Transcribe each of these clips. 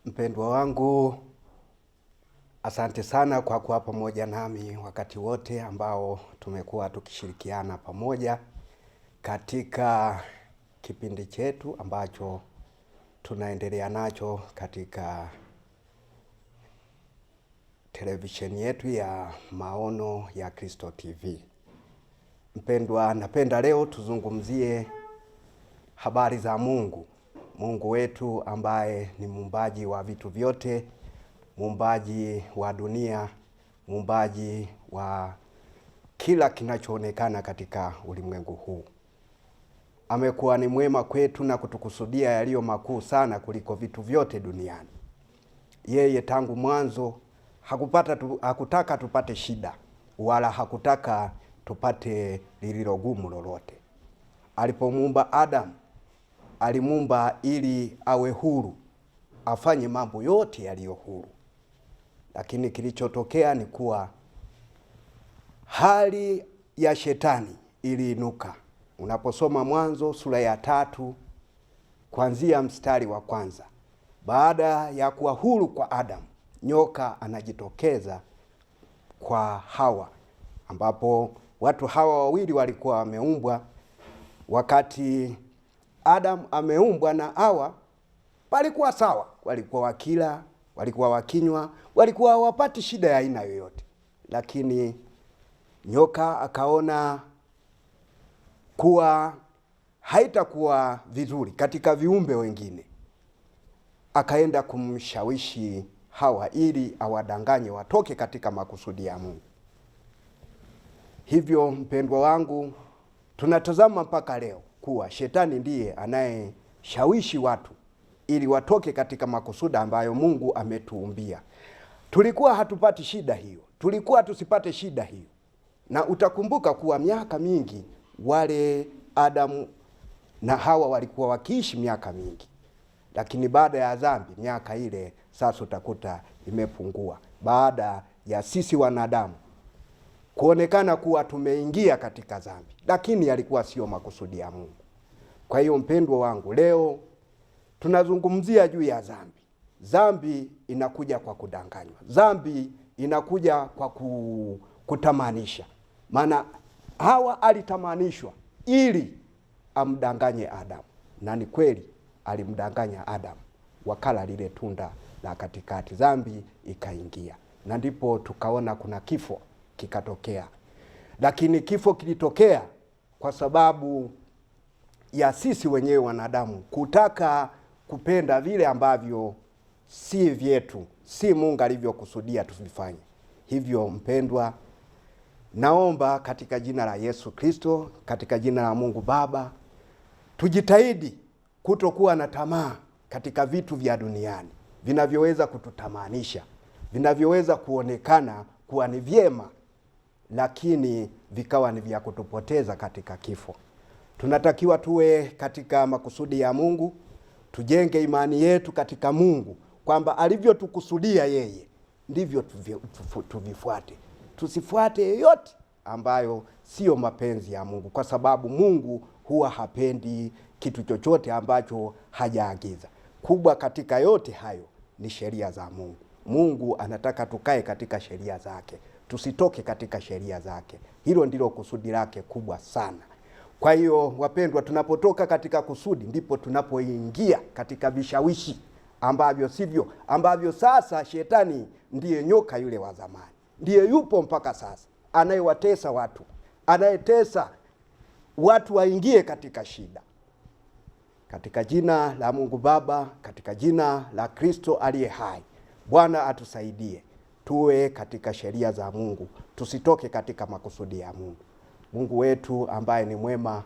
Mpendwa wangu, asante sana kwa kuwa pamoja nami wakati wote ambao tumekuwa tukishirikiana pamoja katika kipindi chetu ambacho tunaendelea nacho katika televisheni yetu ya Maono ya Kristo TV. Mpendwa, napenda leo tuzungumzie habari za Mungu. Mungu wetu ambaye ni muumbaji wa vitu vyote, muumbaji wa dunia, muumbaji wa kila kinachoonekana katika ulimwengu huu. Amekuwa ni mwema kwetu na kutukusudia yaliyo makuu sana kuliko vitu vyote duniani. Yeye tangu mwanzo hakutaka tupate shida wala hakutaka tupate lililo gumu lolote. Alipomuumba Adamu, alimuumba ili awe huru, afanye mambo yote yaliyo huru. Lakini kilichotokea ni kuwa hali ya shetani iliinuka. Unaposoma Mwanzo sura ya 3 kuanzia mstari wa 1, baada ya kuwa huru kwa Adamu, nyoka anajitokeza kwa Hawa, ambapo watu hawa wawili walikuwa wameumbwa. Wakati Adam ameumbwa na Hawa palikuwa sawa, walikuwa wakila, walikuwa wakinywa, walikuwa hawapati shida ya aina yoyote. Lakini nyoka akaona kuwa haitakuwa vizuri katika viumbe wengine, akaenda kumshawishi Hawa ili awadanganye watoke katika makusudi ya Mungu. Hivyo mpendwa wangu, tunatazama mpaka leo kuwa shetani ndiye anayeshawishi watu ili watoke katika makusudi ambayo Mungu ametuumbia. Tulikuwa hatupati shida hiyo, tulikuwa tusipate shida hiyo. Na utakumbuka kuwa miaka mingi wale Adamu na Hawa walikuwa wakiishi miaka mingi, lakini baada ya dhambi miaka ile sasa utakuta imepungua, baada ya sisi wanadamu kuonekana kuwa tumeingia katika dhambi, lakini yalikuwa sio makusudi ya Mungu. Kwa hiyo mpendwa wangu, leo tunazungumzia juu ya dhambi. Dhambi inakuja kwa kudanganywa. Dhambi inakuja kwa kutamanisha. Maana Hawa alitamanishwa ili amdanganye Adamu, na ni kweli alimdanganya Adamu, wakala lile tunda la katikati, dhambi ikaingia, na ndipo tukaona kuna kifo kikatokea. Lakini kifo kilitokea kwa sababu ya sisi wenyewe wanadamu kutaka kupenda vile ambavyo si vyetu, si Mungu alivyokusudia tuvifanye. Hivyo mpendwa, naomba katika jina la Yesu Kristo, katika jina la Mungu Baba, tujitahidi kutokuwa na tamaa katika vitu vya duniani vinavyoweza kututamanisha, vinavyoweza kuonekana kuwa ni vyema, lakini vikawa ni vya kutupoteza katika kifo. Tunatakiwa tuwe katika makusudi ya Mungu, tujenge imani yetu katika Mungu kwamba alivyotukusudia yeye ndivyo tuvifuate. Tusifuate yeyote ambayo sio mapenzi ya Mungu, kwa sababu Mungu huwa hapendi kitu chochote ambacho hajaagiza. Kubwa katika yote hayo ni sheria za Mungu. Mungu anataka tukae katika sheria zake, tusitoke katika sheria zake. Hilo ndilo kusudi lake kubwa sana. Kwa hiyo wapendwa, tunapotoka katika kusudi ndipo tunapoingia katika vishawishi ambavyo sivyo, ambavyo sasa shetani ndiye nyoka yule wa zamani, ndiye yupo mpaka sasa, anayewatesa watu, anayetesa watu waingie katika shida. Katika jina la Mungu Baba, katika jina la Kristo aliye hai, Bwana atusaidie tuwe katika sheria za Mungu, tusitoke katika makusudi ya Mungu. Mungu wetu ambaye ni mwema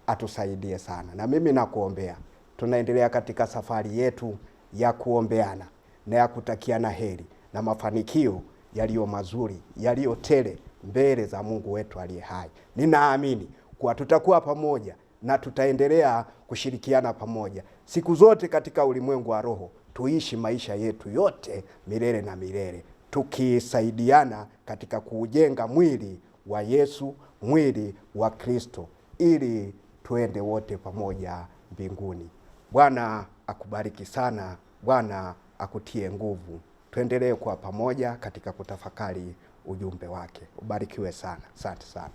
atusaidie sana. Na mimi nakuombea, tunaendelea katika safari yetu ya kuombeana na ya kutakiana heri na mafanikio yaliyo mazuri, yaliyo tele mbele za Mungu wetu aliye hai. Ninaamini kuwa tutakuwa pamoja na tutaendelea kushirikiana pamoja siku zote katika ulimwengu wa roho, tuishi maisha yetu yote milele na milele, tukisaidiana katika kuujenga mwili wa Yesu, mwili wa Kristo, ili tuende wote pamoja mbinguni. Bwana akubariki sana. Bwana akutie nguvu. Tuendelee kuwa pamoja katika kutafakari ujumbe wake. Ubarikiwe sana. Asante sana.